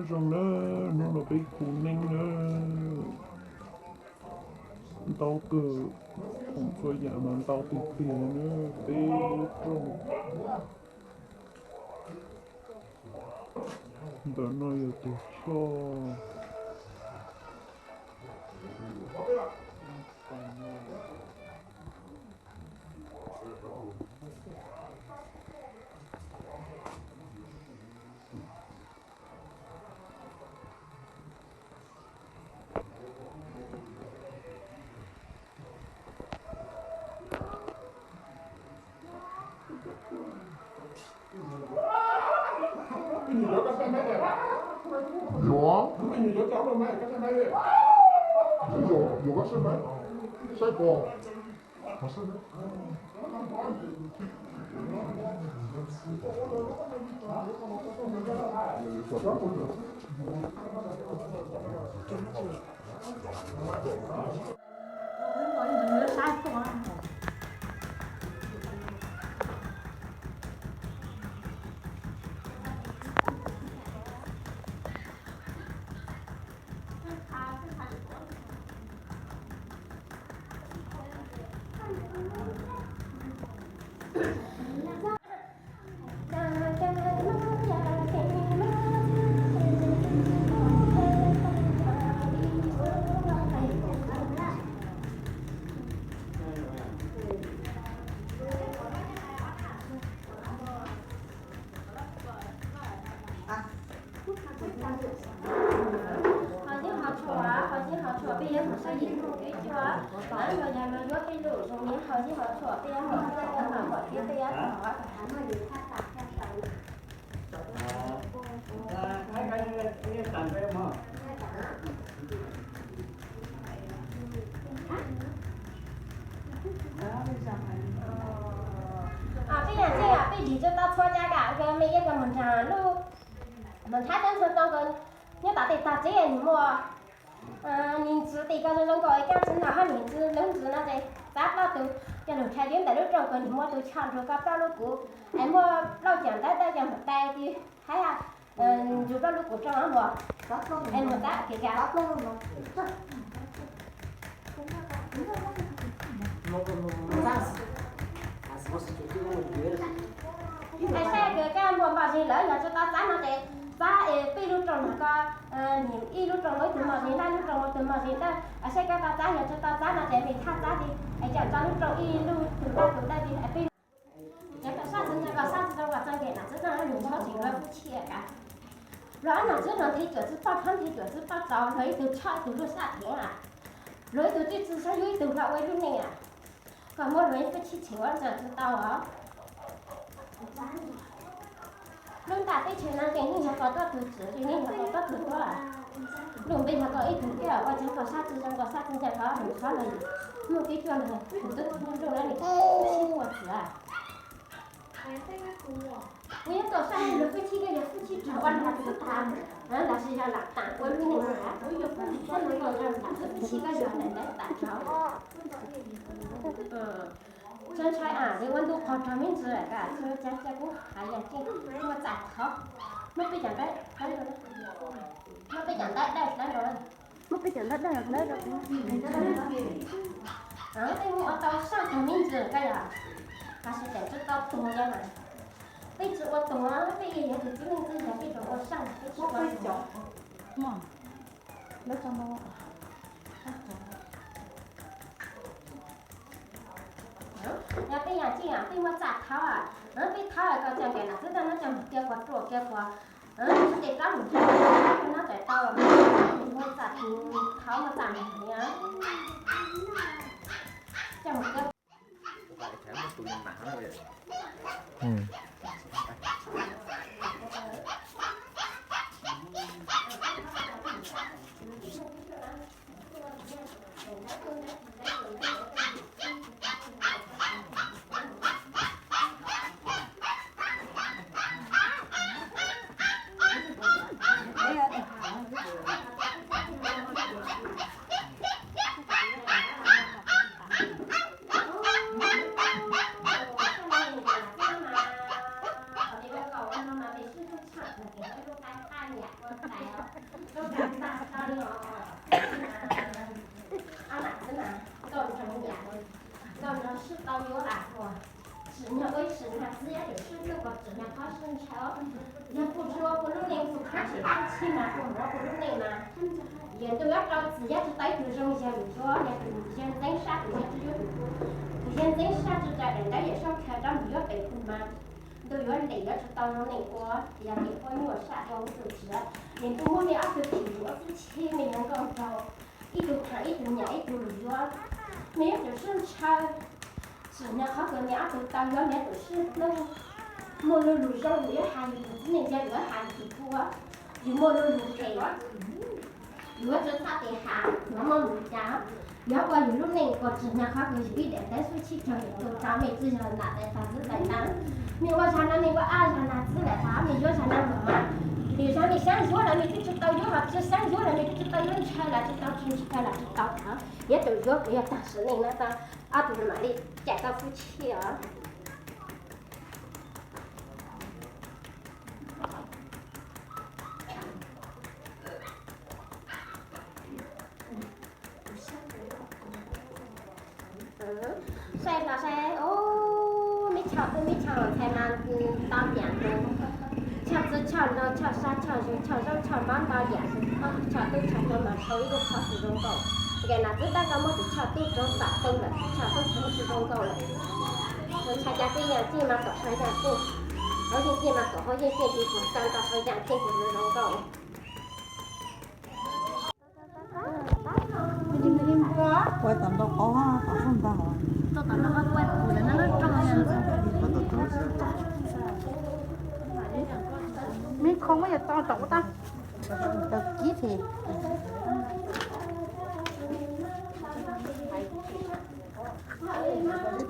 Zoo na, hnub no peb khu neeb na, ntau kawg, khoom txhua yam mas ntau tiag tiag na, peb lub rooj. Ntawm no yog tus choj. Ho yeb ho tshua, ho yeb ho tshua, peb yuav mus saib yim hnub kev cua, lawv los yog los yuav peb lus zoo li ho yeb ho tshua, peb yuav mus saib yim hnub kev cua, peb yuav mus. Peb yam txij peb dim tsis tau txhua cai kam, me iab koj mus nrog lub, mus nthab cov ntxhw tau nkawd nyob tom tej tog tsev, nws muaj niag ntxhw tim ko zoo zoo nkaus, koj tsis nrog hab niag ntxhw lub ntxhw no ces txav plaub tus coj lug rhais rau ntawm lub rooj, koj nws muaj tus choj nrug koj plaub lub kuv, es muaj plaub cag ntawv dawb coj mus tais tis hab, nrug plaub lub kuv rooj mog, es mus txav kev ka. Es saib koj muaj mos zis lawm, yog tsis tau txav no ces txav es peb lub rooj no ko, ib lub rooj muaj ib tug mos zis, lub rooj muaj tus mos zis ntawd. Es saib koj tau txav, yog tsis tau txav no ces me thab txav tis es coj tso lub rooj ib lub tus dawb tus dawb tis es peb. Ces koj sab txwv ntawd koj sab txwv zoo koj txoj kev nam txwv txaj lug txhob tseem lawv fwj chim kam. Los ob nam txwv no nthe cuam txwv poj khab nthe cuam txwv poj txaus, luag ib tug choj ib tug luag sab thev, luag ib tug txwj txwv saib yug ib tug hlo ua ib lub neej. Koj muab luag ib fwj chim tseem ua ntxawg tsis tau os. Lub ntaj teb chaws no ces yeej yog koj tuab tug tswv, ces yeej yog koj tuab tug tuab. Lub npe yog koj ib tug thiab, ua tsaug koj sab txwv zoo koj sab txwv ntawd koj lug txhob lug muaj kev cua lug tus tub tug nruj na li sib ua txwv. Kuv yuav tau sab lug fwj chim, koj yog fwj chim rog ua nam txwv tag, los sis yog lam tam ua lub neej na, kuv yuav fwj chim sab lug koj yog nam txwv fwj chim koj yog ntawm ntawd tam rog. Txhob ntshai, es ua ntu qhov rog me ntsis lawm, txhua cav cia kuv hais yam tseeb, muaj txam thov, muab peb cov ntawv, muab peb cov ntawv dawb dawb rau, muab peb cov ntawv dawb dawb rau. Peb muab ua tau sab rog me ntsis koj yog, los sis tseem tsis tau tuag li mas. Peb tsis ua tuag, peb yog tus txiv neej txiv yaig, peb tseem ua sab, peb tsis ua tuag. Yog peb yam tseeb, peb muab txam thov, peb thov kom txoj kev nam txwv tag no coj mus kiag quas ruam kiag quas, tsis tes plaub mus nrog no txawm tau, muab txam thov muab txam mus, coj mus kiag. Nkauj nraug nyiam, nkauj nraug sib tau yuav lam huas, tsim nyog ua ib sim nag txwv yuav tsum sib hlub kom tsim nyog qhov sib ntshaw. Yog kuj tsis ua kuv lub neej kuj khab tsis khab tshij mas kuj ua kuv lub neej mas. Yog ntuj yuav rau txim yuav tsis tau ib tug zoo yog lwm yuav, yog tus yawg ntxeeb sab tus yawg tsis yuav tus, tus yawg ntxeeb sab tsis tau daim ntawv yawm saub khaws rau mus yuav pem kuv mas. Ntuj yuav lem yuav tsis tau zoo neej ua, yog tias poj nyuaj sab ua tus txiv, nws ntuj muab me ob tug phim ua txuj chim me nyuam nkauj nraug, ib tug khav ib tug nyiam ib tug yuav. Me yuav tsum sib ntshaw, tsim nyog qhov kws me ob tug tau yuav me yuav tsum sib hlub. Muaj lo lus zoo yus yuav hais yus tus txiv neej, yog yus yuav hais yus tus tub, yus muaj lo lus phem, yus yuav tsum txhob tes has, yus muaj lus cas, yog ua yus lub neej kom tsim nyog qhov kws yus ib daim tawv xub tshib raug yus tus rau me txwj yog nam tais fas xwb tais tab. Me ua zag no me ua ab zag nag xwb lawm tas, me yuav zag no los mas, lwm zag me xyaab yuav los me twb tsis tau yuav, los tsis xyaab yuav los me twb tsis tau yuav, ntshaw los tsis tau, tsis ntshaw los tsis tau. Yuav tsum yuav kom yog tag sim neej no tau, ob tug mam li cais tau xub tshib os. Saib no saib, meb choj tub meb choj ntxhais mas ntau yam ntau, choj txwv choj nraug choj sab choj zug choj zaub choj mov ntau yam, choj tub choj ntxhais mas tau ib lub qhov tsis zoo nkauj. Ces nam txwv tab koj muab tus choj tub rau txam tau lawm, choj tub tsis zoo nkauj lawm. Tus ntxhais cas tij yam tij mas kom sawv yam tij, hauv yeej tij mas kom hauv yeej tij, tus tug xa nto sawv yam tij tus zoo nkauj. Ua tom ntau qhov tom faj ntag. Meb khoo muab yog tso tom ua tag. Tau kib ces.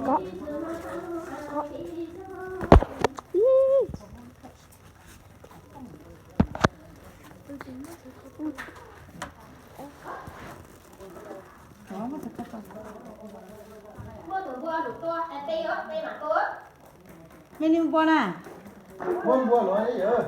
Ko, ko. Ib. Muaj tus npua lus tua, peb yuav peb mam tua. Me nws npua na. Muab npua los yawg.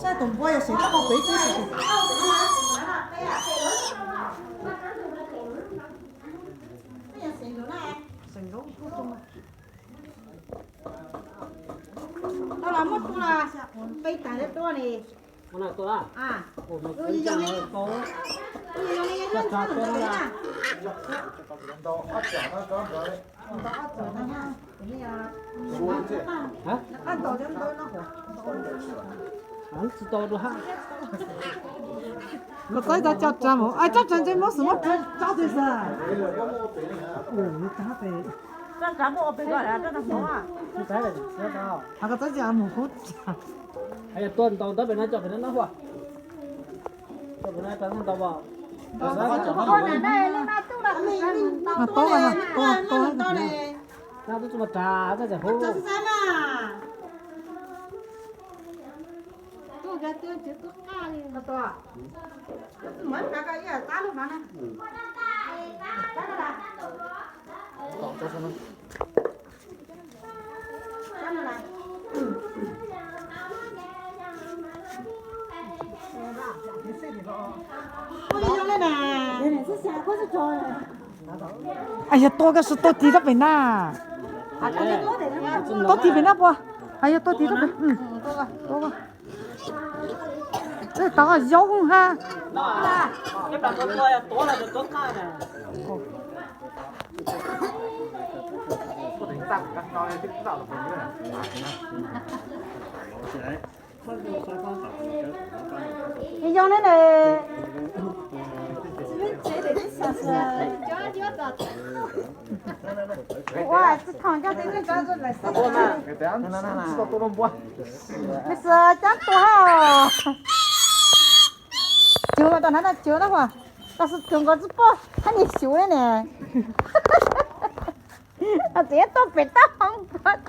Saib tus npua yog xeem tau peb tib si. Tau los muab tua los peb tag li tua li. Koj txob cov cov mus, cov cov ntsej muab xwb muab tsob tib xwb. Koj txob cov mus kub. Tua ntaus ntawd pem no, coj pem no nab huaj. Coj pem no ntaus pom. Tub, tub, tub. Nab tub txuj mas rag, txaj txaj huv. Yog tua koj tsis tua tig rau pem na. Tua tig pem na puas? Yog tua tig rau pem. Tua koj. Tov zaub hab. Cov ne ne. Ua tsis thom cov tib neeg cov lawm xwb. Nws xav cab tua os. Cuag mas tom no cuag na, tab sis cuag nkaus tsis pom hab nis xyuv ne ne. Txiv tuaj pem taub hau npua tod.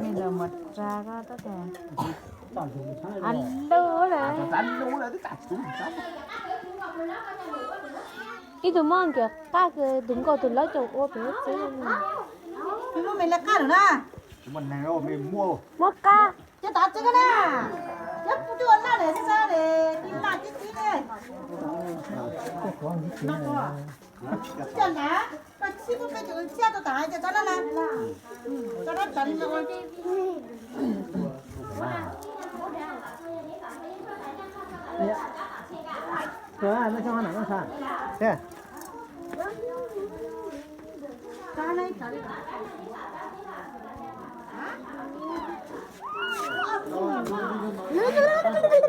Ntawd mus tsa koj tab sis a lug lawm. Ib tug muaj nkias qaj kws tus nkauj tus laub caum ua pem txwb. Muaj qaj. Cov tav tsev koj na, cov pub twb ua laj lawm, tib laj tib tib ne. Cov nrad, koj txhib pub peb caug txhiab tau tas, cov txhob laj na. Txhob dab tsov li no.